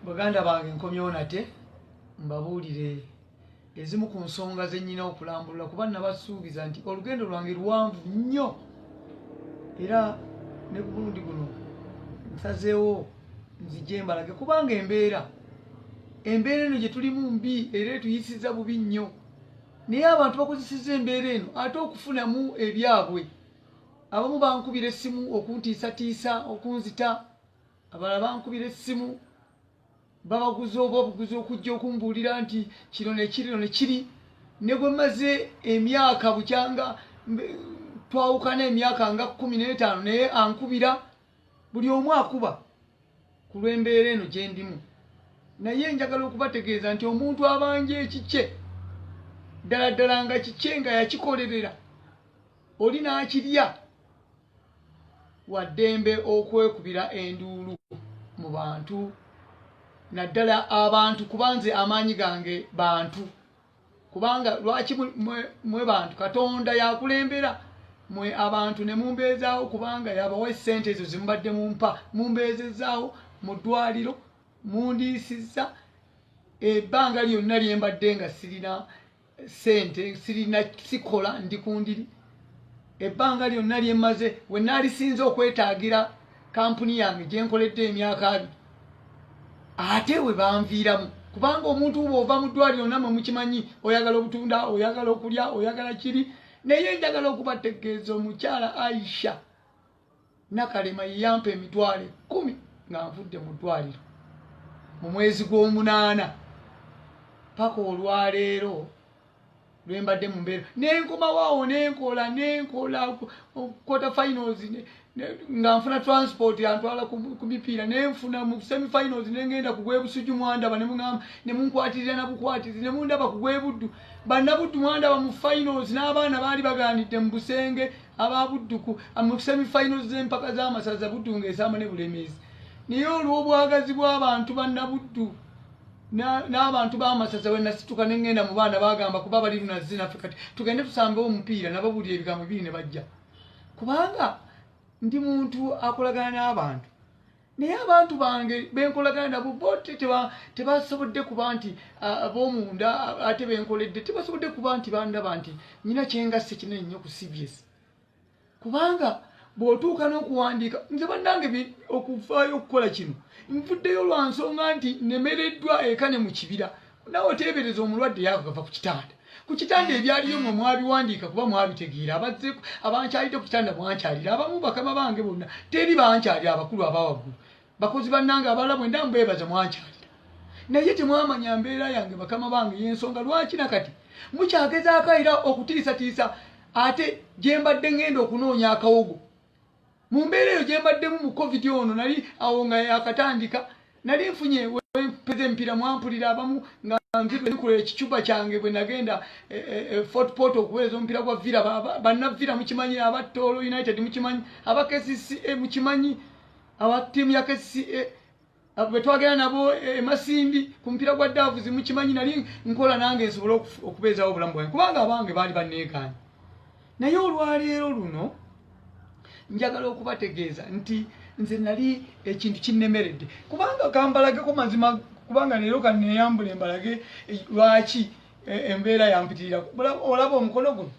Baganda bange, nkomyewo nate mbabuulire ezimu ku nsonga ze nnyina okulambulula, kuba nabasuubiza nti olugendo lwange luwanvu nnyo, era ne ku mulundi guno nsazeewo nzije mbalage, kubanga embeera eno gye tulimu mbi era etuyisiza bubi nnyo, naye abantu bakozesezza embeera eno ate okufunamu ebyabwe. Abamu bankubira essimu okuntiisatiisa okunzita, abalala bankubira essimu babaguza oba obuguzi okujja okumbuulira nti kino nekiri no nekiri. Ne gwe mmaze emyaka bukyanga twawukana emyaka nga 15, naye ankubira. Buli omu akuba ku lw'embeera eno gye ndimu. Naye njagala okubategeeza nti omuntu abanja ekikye ddala ddala nga kikye, nga yakikolerera, oli n'akirya, waddembe okwekubira enduulu mu bantu, naddala abantu, kuba nze amaanyi gange bantu. Kubanga lwaki mwe bantu Katonda yakulembera mwe abantu ne mumbeezaawo, kubanga yabawa essente ezo zemubadde mumpa, mumbeezezaawo mu ddwaliro, mundiisizza ebbanga lyonna lye mbadde nga sirina sente, sirina sikola, ndi ku ndiri. Ebbanga lyonna lye mmaze we naalisinze okwetaagira kampuni yange gye nkoledde emyaka 20, ate we banviiramu. Kubanga omuntu bw'ova mu ddwaliro, nammwe mukimanyi, oyagala obutunda, oyagala okulya, oyagala kiri. Naye njagala okubategeeza, omukyala Aisha Nakalema yeyampa 100,000 nga nvudde mu ddwaliro mu mwezi gw'omunaana, paka olwaleero lwe mbadde mu mbeera. Nenkomawaawo, nenkola quarter finals nga nfuna transport antwala ku mipiira, nenfuna mu semi finals, nengenda ku gwebusuju, mwandaba nemugamba nemunkwatirira nabukwatirizi, nemundaba ku gwebuddu. Bannabuddu mwandaba mu finals, n'abaana baali baganidde mu busenge ababudduku mu semi finals z'empaka z'amasaza, Buddu ng'esamba ne Bulemeezi. Naye olw'obwagazi bw'abantu bannabuddu n'abantu b'amasaza, we nasituka neŋŋenda mu baana, bagamba kuba bali lunazzi naffe, kati tugende tusambewo omupiira. Nababuulira ebigambo biri ne bajja, kubanga ndi muntu akolagana n'abantu. Naye abantu bange benkolagana nabo bo tebasobodde kuba nti ab'omunda ate benkoledde tebasobodde kuba nti bandaba nti nyina kyengasse kinene nnyo ku CBS. Kubanga bw'otuuka n'okuwandiika, nze bannange okuvaayo okukola kino, nvuddeyo lwa nsonga nti nemereddwa eka ne mu kibira. Nawe oteebereza omulwadde yakava ku kitanda, ku kitanda ebyaliyo mwe mwabiwandiika, kuba mwabitegeera. Abazze abankyalidde ku kitanda mwankyalira abamu, bakama bange bonna teri bankyalira, abakulu abawaggulu, bakozi bannange abalala bwenda mbeebaza, mwankyalira, naye temwamanya mbeera yange, bakama bange. Yensonga lwaki nakati mukyagezaako era okutiisatiisa, ate gye mbadde ngenda okunoonya akawogo mu mbeera eyo gye mbaddemu mu COVID ono. Nali awo nga yakatandika, nali nfunye wempeza emipiira, mwampulira abamu nga nzikola ekicuba kyange bwe nagenda Fort Portal okuweereza omupiira gwa Villa. Bannavilla mukimanyi, aba Tooro United mukimanyi, aba KCCA mukimanyi, aba ttiimu ya KCCA bwe twagenda nabo emasindi ku mupiira gwa Doves mukimanyi. Nali nkola nange nsobole okubeezawo obulamu bwange, kubanga abange baali banneegaanye. Naye olwaleero luno njagala okubategeeza nti nze nali ekintu kinnemeredde, kubanga kambalageko mazima, kubanga leero kanneeyambule mbalage lwaki embeera yampitirira. Olaba omukono guno,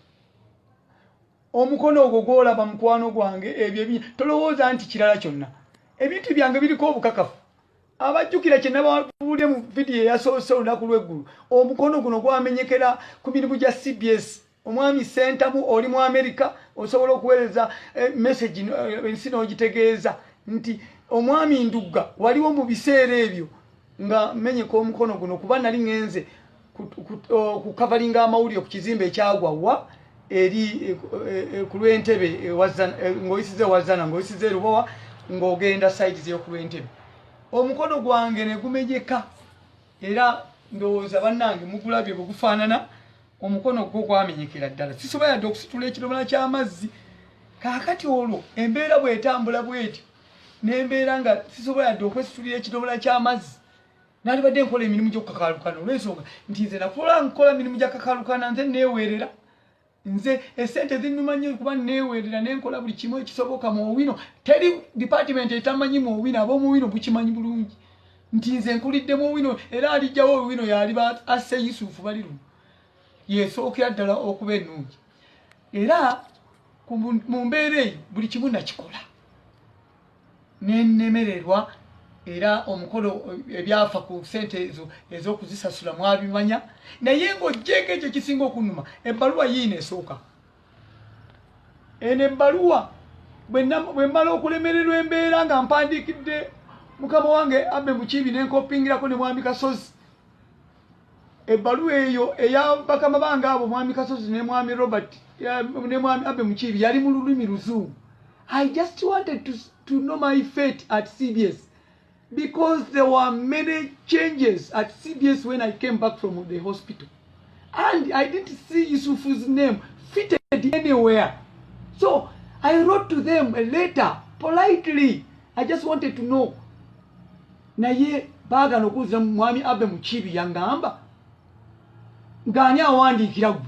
omukono ogwo gwolaba, mukwano gwange, ebyo tolowooza nti kirala kyonna. Ebintu byange biriko obukakafu. Abajjukira kye nababuulire mu vidiyo eyasoose olunaku lw'eggulu, omukono guno gwamenyekera ku mirimu gya CBS. Omwami Sentamu, oli mu Amerika, osobola okuweereza message ensi n'ogitegeeza nti omwami Ndugga waliwo mu biseera ebyo nga menyeka omukono guno, kuba nali ŋŋenze kukavalinga amawulire ku kizimbe ekyagwa wa eri ku lw'Entebe, ng'oyisiza ewazana, ng'oyisiza erubowa, ng'ogenda side z'oku lw'Entebe, omukono gwange ne gumenyeka. Era ndowooza bannange mugulabye bwe gufaanana. Omukono gwo gwamenyekera ddala, sisobola yadde okusitula ekidomola ky'amazzi. Kaakati olwo embeera bw'etambula bwetyo, n'embeera nga sisobola yadde okwesitulira ekidomola ky'amazzi, nalibadde nkola emirimu gy'okukakalukana, olw'ensonga nti nze nakola nkola mirimu gya kakalukana. Nze neeweerera, nze esente zinnuma nnyo, kuba neeweerera nenkola buli kimu ekisoboka mu Owino. Teri department etamanyi mu Owino, ab'omu Owino bukimanyi bulungi. Nti nze nkuliddemu owino, era alijjawo owino yaliba asse Yusufu bali luno yesookera ddala okuba ennungi. Era mu mbeera eyo buli kimu nakikola nenemererwa, era omukolo ebyafa ku sente ezo ez'okuzisasula mwabimanya. Naye ng'ogyeko ekyo ekisinga okunnuma, ebbaluwa yiino esooka eno ebbaluwa bwe mmala okulemererwa embeera nga mpandiikidde mukama wange Abe Mukiibi nenkopingirako ne Mwami Kasozi ebbaluwa eyo eya bakama bange abo, Mwami Kasozi ne Mwami Robert ne Mwami Abe Mukiibi, yali mu lulimi Luzungu. I just wanted to know my fate at CBS because there were many changes at CBS when I came back from the hospital and I didn't see Yusufu's name fitted anywhere. So I wrote to them a letter politely. I just wanted to know. Naye baagana okuwuliza. Mwami Abe Mukiibi yangamba ng'ani awandiikira gwe,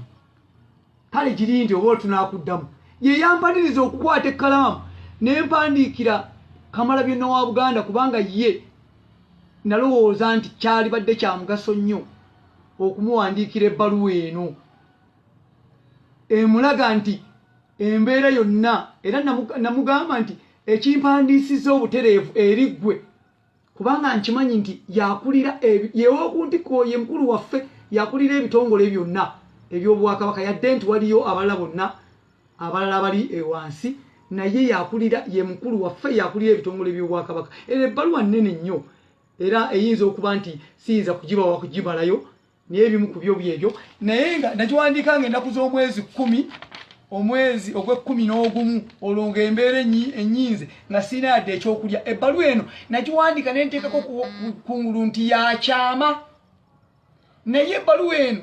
kale girindi oba otunaakuddamu. Ye yampaniriza okukwata ekkalaamu ne mpandiikira Kamala Byonna wa Buganda, kubanga ye nalowooza nti kyalibadde kya mugaso nnyo okumuwandiikira ebbaluwa eno emulaga nti embeera yonna. Era namugamba nti ekimpandiisizza obutereevu eri ggwe kubanga nkimanyi nti yakulira yewokuntiko, ye mukulu waffe, yakulira ebitongole byonna ebyobwakabaka, yadde nti waliyo abalala bonna abalala bali ewansi, naye yakulira, ye mukulu waffe, yakulira ebitongole byobwakabaka. Era ebbaluwa nnene nnyo, era eyinza okuba nti siyinza kugibawa kugibalayo, naye ebimu ku byo byebyo. Naye nga nagiwandiika nga ennaku z'omwezi 10, omwezi ogw'e-11, olwo ng'embeera ennyinze nga sirina yadde ekyokulya. Ebbaluwa eno nagiwandiika nenteekako kungulu nti yakyama, naye ebbaluwa eno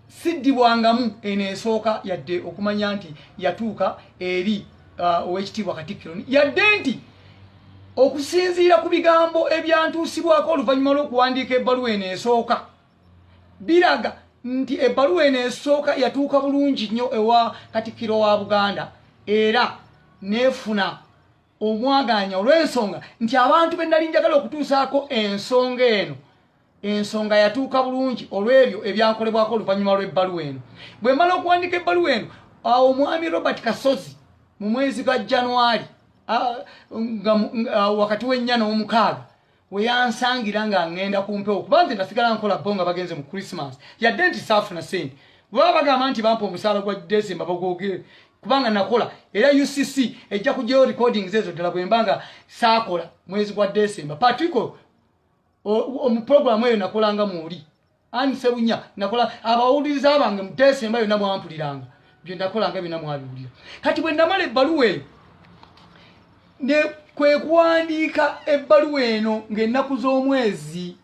siddibwangamu eno esooka yadde okumanya nti yatuuka eri Owekitiibwa Katikkiro, yadde nti okusinziira ku bigambo ebyantuusibwako oluvannyuma lw'okuwandiika ebbaluwa eno esooka biraga nti ebbaluwa eno esooka yatuuka bulungi nnyo ewa Katikkiro wa Buganda, era neefuna omwaganya olw'ensonga nti abantu be nali njagala okutuusaako ensonga eno, ensonga yatuuka bulungi olw'ebyo ebyankolebwako oluvannyuma lw'ebbaluwa eno. Bwe mmala okuwandiika ebbaluwa eno, awo Omwami Robert Kasozi mu mwezi gwa Januari wakati w'ennya n'omukaaga weyansangira nga ŋŋenda ku mpewo, kuba nze nasigala nkola bo nga bagenze mu Christmas, yadde nti saafuna sente. Baba bagamba nti bampa omusaala gwa Desemba bagwogere, kubanga nakola, era UCC ejja kugyayo recordings ezo ddala bwe mba nga saakola mwezi gwa Desemba. Patrico mu programu eyo nakolanga mwoli ani Sebunya, nakola abawuliriza bange mu Desemba yonna mwampuliranga, bye nakolanga byonna mwabiwulira. Kati bwe namala ebbaluwa eyo ne kwe kuwandiika ebbaluwa eno ng'ennaku z'omwezi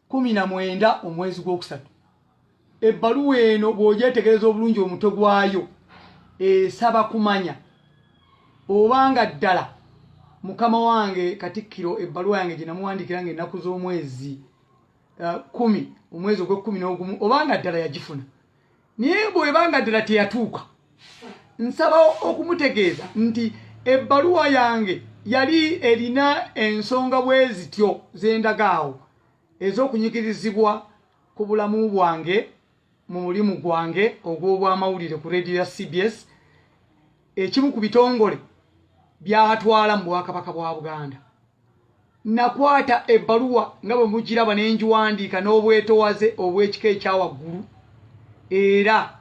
19, omwezi gw'okusatu. Ebbaluwa eno bw'ogyetegereza obulungi, omutwe gwayo esaba kumanya obanga ddala mukama wange Katikkiro ebbaluwa yange gye namuwandiikira ng'ennaku z'omwezi 10, omwezi ogw'e-11, obanga ddala yagifuna. Naye bw'ebanga ddala teyatuuka, nsaba okumutegeeza nti ebbaluwa yange yali erina ensonga bwe zityo zendagaawo ez'okunyigirizibwa ku bulamu bwange mu mulimu gwange ogw'obwamawulire ku rediyo ya CBS, ekimu ku bitongole byatwala mu Bwakabaka bwa Buganda. Nakwata ebbaluwa nga bwe mugiraba ne ngiwandiika n'obwetowaze obw'ekika ekyawaggulu, era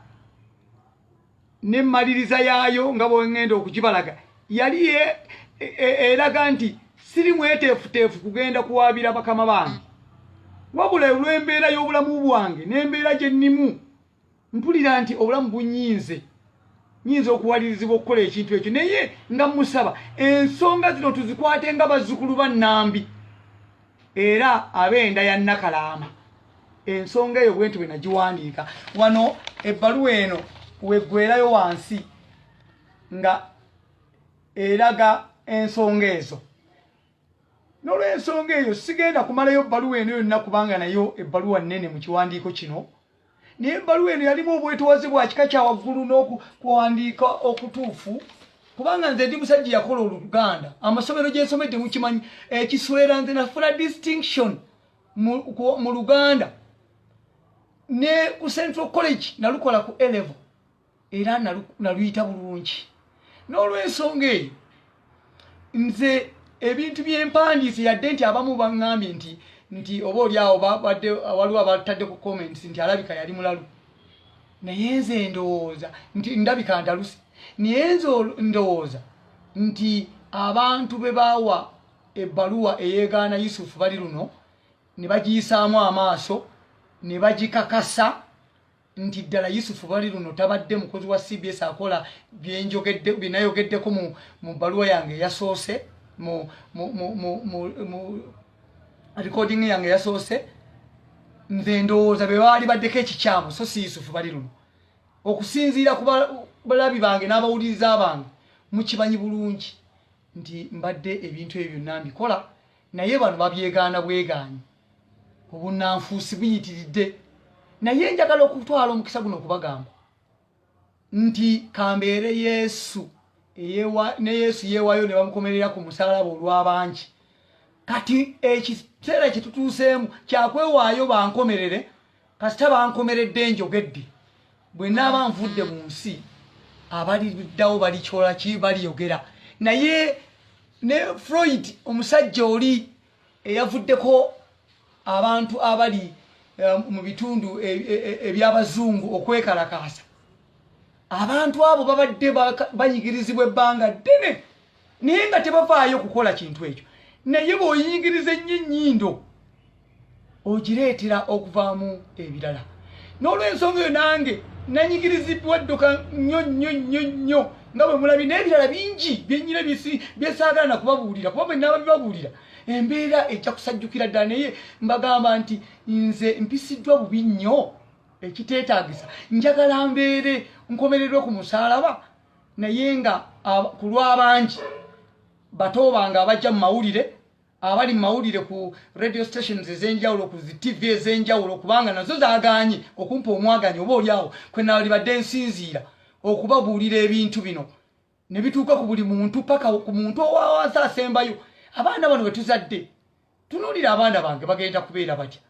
nemmaliriza yaayo nga bwe ŋŋenda okugibalaga yali eraga nti siri mweteefuteefu kugenda kuwaabira bakama bange, wabula olw'embeera y'obulamu bwange n'embeera gye nnimu, mpulira nti obulamu bunyinze, nyinza okuwalirizibwa okukola ekintu ekyo. Naye nga musaba ensonga zino tuzikwate nga bazzukulu ba Nnambi era ab'enda ya Nakalaama. Ensonga eyo bwenti bwe nagiwandiika wano. Ebbaluwa eno weggwerayo wansi nga eraga ensonga ezo. N'olw'ensonga eyo sigenda kumalayo bbaluwa eno yonna, kubanga nayo ebbaluwa nnene mu kiwandiiko kino. Naye ebbaluwa eno yalimu obwetowaze bwa kika kya waggulu n'okuwandiika okutuufu. Kubanga nze ndi musajja yakola Oluganda, amasomero gyensomedde mukimanyi, ekiswera nze nafuna distinction mu Luganda ne ku Central College nalukola ku A level, era naluyita bulungi. N'olwensonga eyo nze ebintu byempandiise, yadde nti abamu baŋŋambye nti oba oli awo babadde waliwo abatadde ku comments nti alabika yali mulalu, naye nze ndowooza nti ndabika ntaluse, naye nze ndowooza nti abantu be baawa ebbaluwa eyeegaana Yusufu bali luno ne bagiyisaamu amaaso ne bagikakasa nti ddala Yusufu bali luno tabadde mukozi wa CBS akola byenjogedde byenayogeddeko mu bbaluwa yange eyasoose, mu recording yange eyasoose. Nze ndowooza be baali baddeko ekikyamu, so si Yusufu bali luno. Okusinziira ku balabi bange n'abawuliriza bange, mukimanyi bulungi nti mbadde ebintu ebyo byonna mbikola, naye bano babyegaana bwegaanyi, obunnanfuusi buyitiridde. Naye njagala okutwala omukisa guno okubagamba nti kambeere Yesu ne Yesu yeewaayo ne bamukomerera ku musalaba olw'abangi. Kati ekiseera kye tutuuseemu kyakwewaayo bankomerere. Kasita bankomeredde, njogedde. Bwe naaba nvudde mu nsi, abaliddawo balikyola ki? Baliyogera. Naye ne Floyd, omusajja oli eyavuddeko abantu abali mu bitundu ebyabazungu okwekalakaasa, abantu abo babadde banyigirizibwa ebbanga ddene, naye nga tebavaayo kukola kintu ekyo. Naye bw'oyingiriza ennyo ennyindo, ogireetera okuvaamu ebirala. N'olwensonga eyo nange nanyigirizibwa dduka nnyo nnyo nnyo nnyo, nga bwe mulabye, n'ebirala bingi byenyina byesaagala nakubabuulira, kuba bwe naaba bibabuulira embeera ejja kusajjukira ddala. Naye mbagamba nti nze mpisiddwa bubi nnyo ekiteetaagisa. Njagala mbeere nkomererwe ku musaalaba, naye nga ku lw'abangi, bato bange abajja mu mawulire, abali mu mawulire ku radio stations ez'enjawulo, ku zi TV ez'enjawulo, kubanga nazo zagaanye okumpa omwaganya oba oli awo kwe nalibadde nsinziira okubabuulira ebintu bino ne bituuka ku buli muntu, paka ku muntu owawansi asembayo. Abaana bano bwe tuzadde, tunuulira abaana bange bagenda kubeera batya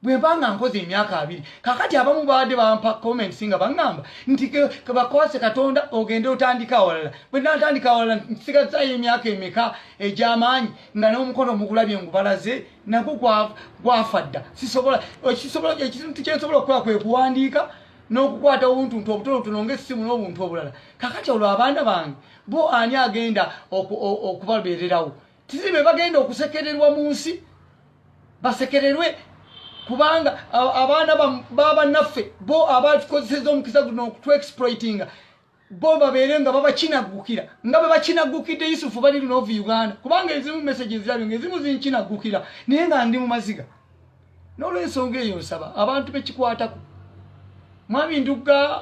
bwe mba nga nkoze emyaka 20? Kakati abamu babadde bampa comments nga baŋŋamba nti bakwase Katonda ogende otandika awalala. Bwe natandika awalala, nsigazayo emyaka emeka egy'amaanyi nga n'omukono mugulabye ngubalaze nagwo gwafa dda? Sisobola ekisobola. Ekintu kyensobola okukola kwe kuwandiika n'okukwata obuntuntu obutonotono ng'essimu n'obuntu obulala. Kakati olwo abaana bange bo ani agenda okubabeererawo? Tisi be bagenda okusekererwa mu nsi, basekererwe, kubanga abaana babannaffe bo abatukozeseza omukisa guno okutuexploitinga, bo babeere nga babakinagukira nga bwe bakinagukidde Yusufu bali luno of Uganda. Kubanga ezimu message zirabye nga ezimu zinkinagukira, naye nga ndi mu maziga. N'olwensonga eyo nsaba abantu bekikwatako. Mwami Ndugga,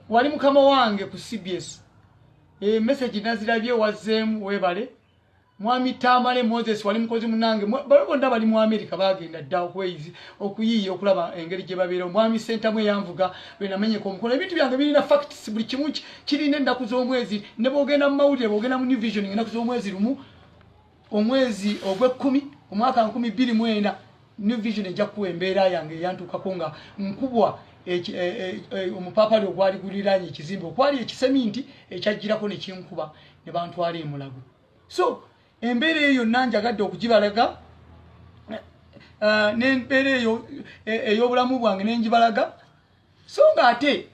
wali mukama wange ku CBS, message nazirabye, wazzeemu, weebale. Mwami Tamale Moses, wali mukozi munange. Balo bonna bali mu America, bagenda dda okweyizi okuyiiya okulaba engeri gye babeera. Omwami Sentamu eyanvuga lwe namenyeka omukono, ebintu byange birina facts, buli kimu kirina ennaku z'omwezi. Ne bwogenda mu mawulire, bwogenda mu New Vision, ennaku z'omwezi 1, omwezi ogw'ekkumi, omwaka 2004, New Vision ejja kukuwa embeera yange eyantuukako nga nkubwa omupaapali ogwali guliraanye ekizimbe okwali ekiseminti ekyajjirako ne kinkuba ne bantwala emulago. So embeera eyo yonna njagadde okugibalaga, n'embeera eyo ey'obulamu bwange nenjibalaga. So nga ate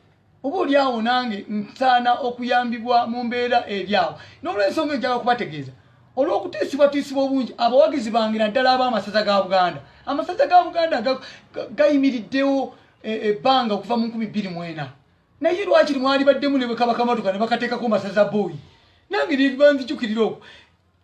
oba oli awo nange nsaana okuyambibwa mu mbeera eri awo. N'olwensonga enjagala kubategeeza, olw'okutiisibwatiisibwa obungi, abawagizi bange, naddala ab'amasaza ga Buganda, amasaza ga Buganda gayimiriddewo ebbanga okuva mu 2004, naye lwakiri mwali baddemu ne bwe kaba kamatoka ne bakateekako masaza boyi, nange nebanzijukirira okwo.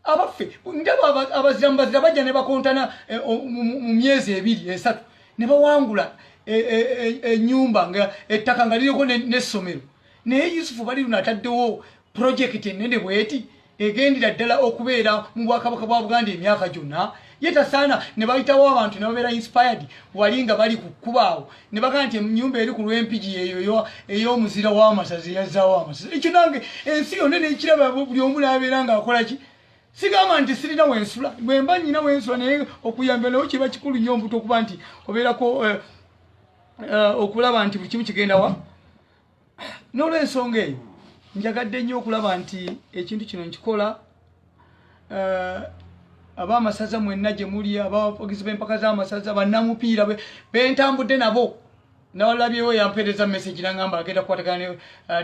Abaffe, ndaba abazira mubazira bajja ne bakontana mu myezi 2, 3 ne bawangula ennyumba nga ettaka nga liriko n'essomero. Naye Yusufu bali luno ataddewo projekiti enene bweti egendera ddala okubeera mu bwakabaka bwa Buganda emyaka gyonna. Ye tasaana ne bayitawo abantu ne babeera inspired wali nga bali ku kkubo awo ne bagamba nti ennyumba eri ku lw'Empigi yeeyo ey'omuzira w'amasaza eyazzaawo amasaza. Ekyo nange ensi yonna nekiraba, buli omu n'abeera ng'akola ki. Sigamba nti sirina wensula, bwe mba nyina wensula, naye okuyamba nayo kiba kikulu nnyo omuntu okuba nti obeerako okulaba nti buli kimu kigenda wa. N'olwensonga eyo njagadde nnyo okulaba nti ekintu kino nkikola. Ab'amasaza mwenna gye muli, abawagizi b'empaka z'amasaza, bannamupiira bentambudde nabo, nawalabyewo yampeereza message nangamba agenda kukwatagana ne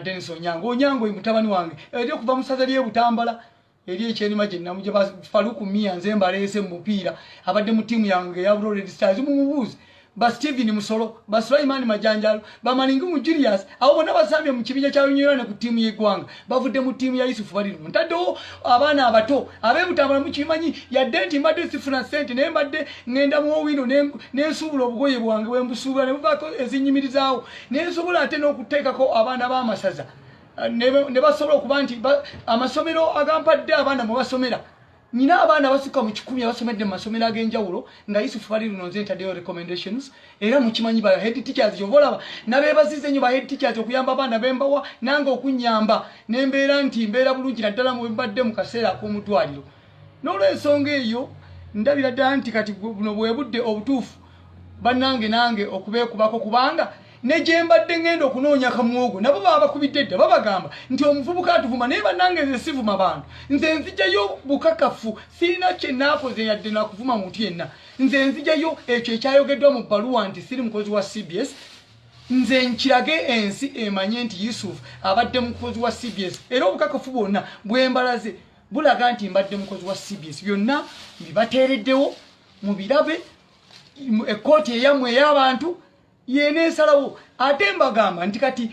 Denis Onyango. Onyango ye mutabani wange eri okuva mu ssaza ly'e Butambala eri ekyenima gye namugye. Faluku Mia nze mbaleese mu mupiira, abadde mu ttiimu yange eya Bulo Red Stars, mumubuuze. Ba Steven Musolo, ba Sulaiman Majanjalo, ba Malingumu Julius, abo bonna basambye mu kibinja kya Lunyira ne ku ttiimu y'eggwanga, bavudde mu ttiimu ya Yusufu Baliruno. Ntaddewo abaana abato ab'ebutambala. Mukimanyi yadde nti mbadde sifuna ssente, naye mbadde ŋŋenda mu Owino nensuubula obugoye bwange bwe mbusuubula ne buvaako ezinyimirizaawo, nensobola ate n'okuteekako abaana b'amasaza ne basobola okuba nti amasomero agampadde abaana mwe basomera. Nyina abaana basukka mu 100 abasomedde mu masomero ag'enjawulo nga Yusufu bali luno nze ntaddeyo recommendations. Era mukimanyi ba head teachers, kyova olaba nabeebazize nnyo ba head teachers okuyamba abaana bembawa nange okunyamba nembeera nti mbeera bulungi, naddala mbadde mu kaseera ak'omutwaliro. N'olwensonga eyo ndabira ddala nti kati buno bwe budde obutuufu bannange nange okubeekubako, kubanga ne gye mbadde ngenda okunoonya kamwogo nabo babakubidde dda, babagamba nti omuvubuka atuvuma. Naye bannange, nze sivuma bantu, nze nzijayo bukakafu. Sirina kye naakoze yadde nakuvuma muntu yenna. Nze nzijayo ekyo ekyayogeddwa mu bbaluwa nti siri mukozi wa CBS, nze nkirage ensi emanye nti Yusuf abadde mukozi wa CBS. Era obukakafu bwonna bwembalaze bulaga nti mbadde mukozi wa CBS. Byonna mbibateereddewo mubirabe. Ekkooti eyammwe ey'abantu yeneesalawo. Ate mbagamba nti kati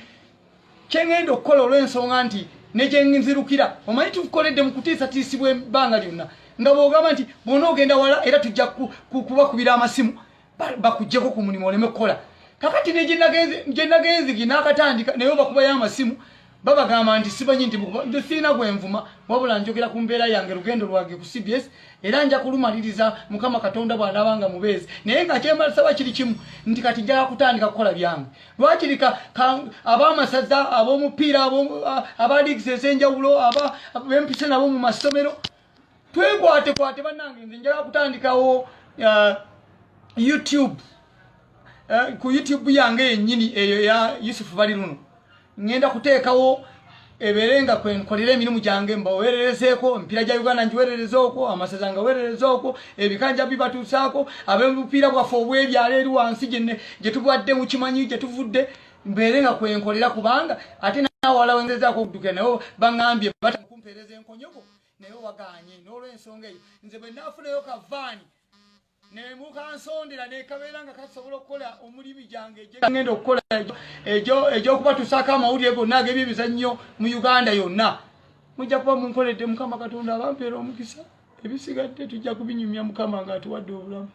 kyeŋŋenda okukola, olw'ensonga nti ne gyenzirukira, omanyi tukoledde mu kutiisatiisibwa ebbanga lyonna, nga bw'ogamba nti bw'ona ogenda wala era tujja kubakubira amasimu bakuggyeko ku mulimu oleme kukola. Kakati ne gye nagenze gye naakatandika naye bakubayo amasimu, babagamba nti simanyi nti nze sirina gwenvuma, wabula njogera ku mbeera yange, lugendo lwange ku CBS, era nja kulumaliriza Mukama Katonda bw'anaabanga mubeezi. Naye nga kyembasaba kiri kimu nti kati njala kutandika kukola byange. Lwakiri ab'amasaza, ab'omupiira, aba leagues ez'enjawulo, bempise nabo mu masomero, twekwatekwate bannange. Nze njala kutandikawo YouTube. Ku YouTube yange yennyini eyo eya Yusufu Bali luno ŋŋenda kuteekawo ebeere nga kwenkolera emirimu gyange, mbaweererezeeko emipiira gya Uganda, ngiweerereza okwo, amasaza nga weerereza okwo, ebikanja bibatuusaako, ab'obupiira bwaffe obw'ebyalo eri wansi gye tubadde, mukimanyi gye tuvudde, mbeere nga kwenkolera. Kubanga ate naawala wengezaako okuddukira naye baŋŋambye batakumpeereza enkonyoko naye wagaanye. N'olwensonga eyo nze bwe naafunayo kavaani nemukansondera nekabeera nga kasobola okukola omulimu gyange ngenda okukola egy'okubatuusaako amawulire gonna ag'ebyemizannyo mu Uganda yonna, mujja kuba munkoledde. Mukama Katonda abampeera omukisa. Ebisigadde tujja kubinyumya Mukama ng'atuwadde obulamu.